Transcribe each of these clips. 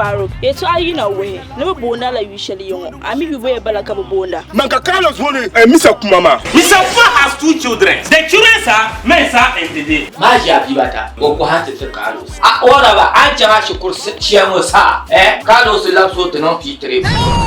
Faruk, yɛltɔɣa yina wuhi ni bɛ booni a la yu shɛli ya ŋɔ, a mi yu bɔya bala ka bɛ boonda? Man ka Carlos booni Misa Kuma maa. Misa Kuma has two children. The children are Mensa and Dede. Maa ʒi a bia bata, o kɔha ti ti Carlos. A ora ba, a ni chaŋ a shikuru shɛli ŋɔ saha, eh, Carlos labisi o ti niŋ P3.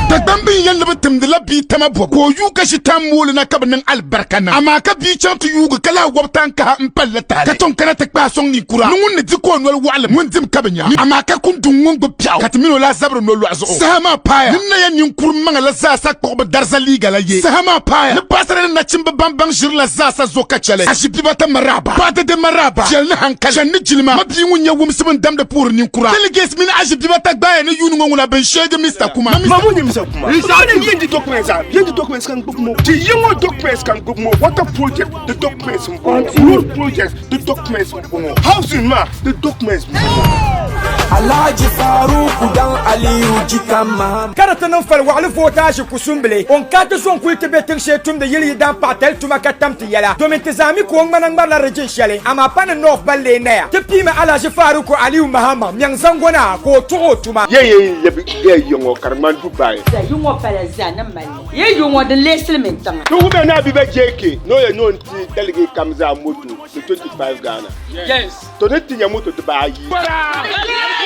Dagbamb n yɛli ni bɛ timdila bia tama bɔbu ka o yuui ka ʒi tam mooli na ka bɛ niŋ alibarika niŋ. Amaa ka bia chaŋ ti yuugi ka lahi wɔbi taŋkaha m-pali la tahali ka tom kana ti kpaai sɔŋ ninkura ni ŋun ni di ka o noli wɔɣilim ŋun dim ka bɛ nya. Amaa ka kunduŋ ŋun gbubi piɛɣu ka ti mini o lahi zabiri nolɔɣu zuɣu. Saha maa paaya ni Naya ninkuri maŋa la zaasa kpuɣi bɛ dariza liiga la ye. Saha maa paaya ni paɣasara ni nachimba ban baŋ ʒiri la zaasa zo ka chɛli. Aʒibibata maraaba, paɣadede maraaba, viɛli ni hankali, chani ni jilima, mabia ŋun nyɛ wumsibu n-damdi puhiri ninkura. Delegates mini Aʒibibata gbaaya ni yuuni ŋɔ ŋuna bɛn sheegi Mister Kuma. Ma ŋun nyɛ Mister Kuma. Ti yen di documents a, yen di documents ka n gbubi mo. Ti yen ŋɔ documents ka n gbubi mo. Water project di documents n bɔŋɔ. Road project di documents n bɔŋɔ. Housing maa di documents n bɔŋɔ. Alhaji Faruku dan Aliyu jikan Mahama. Ka di ti niŋ fali waɣili vootaaʒi kusumbili, o ni ka ti zo n-kuli ti be tiŋ shee tumdi yili yi daan paɣa tali tuma ka tam ti yɛla, domin ti zaa mi ka o ŋmana ŋmarila rijin shɛli, amaa pa ni North ban lee naya. Ti piimi Alhaji Faruku Aliyu Mahama miɛŋ zaŋgona ka o tuɣi o tuma. Yɛ yɛn lɛbi yɛ yiŋɔ ka di ŋmani Dubai. Yi ŋɔ pala zaa ni mali li. Yi yu ŋɔ di lee silimiin tiŋa. Ti wumiya ni Abiba JK ni o yɛn niŋ n-ti delegate kam zaa moto ni 25 Ghana. Yes. To ni ti nya moto dibaayi.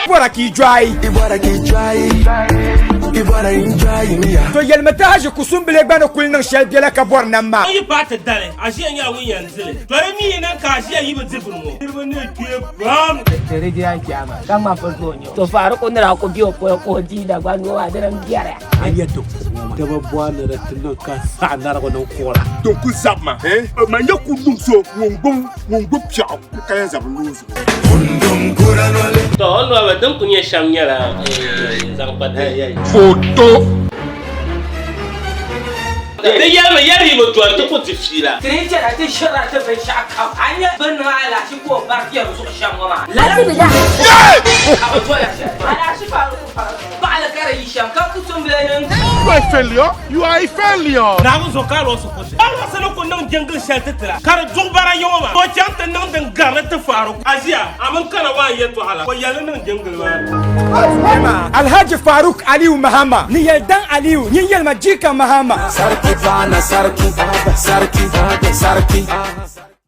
Bɔra ka i dɔɣi. I bɔra ka i dɔɣi. I bɔra i dɔɣi mi ya. To yɛlimi ti haʒi kusumbili gba ni kuli niŋ shɛli biɛla ka bɔri nam maa. O yi paai ti dali, aʒia nyɛla ŋun yɛn di li. To di mi yi niŋ ka aʒia yi bi di bini ŋɔ, niriba ni kpe pam. To Faruku ni daa ku be o polo ka o dii Dagbaŋ noo maa dini m-biɛri. A nya ti kuɣu ŋɔ maa, daba bɔri ni di ti niŋ ka saɣi narigu niŋ kuɣu la. Din ku zabi ma, man ya ku niŋ so ŋun gbubi piɛɣu ka yɛn zabi noo zuɣu. To o nɔba din ku nyɛ shɛm nyɛla zaŋ kpa ti. Foto. Di yɛlimi yɛri yi bi dɔni ti ku di fiila. Ti ni chana ti ʒirila ti binshɛɣu kam, a ni nya bɛ ni niŋ alahichi ka o bari kpɛm zuɣu shɛm ŋɔ maa, lala ka bɛ doya shɛli. Alahichi Faruku Faruku. Paɣili ka di yi shɛm ka ku tumbila niŋ. You are a failure. You are a failure. Naawuni zuɣu ka Alɔsi ku ti. Alɔsi ni ku niŋ jiŋgil shɛli ti ti la, ka di duɣi bara yiŋɔ maa, ka o chaŋ ti niŋ din garili ti Faruku. Aʒiya, a mini kana waan yɛtɔɣa la, o yɛli ni niŋ jiŋgil maa ni. Alhaji Faruk Aliyu Mahama ni yɛli Dan Aliyu nyin yɛlima jika Mahama. Sarki bana sarki sarki sarki.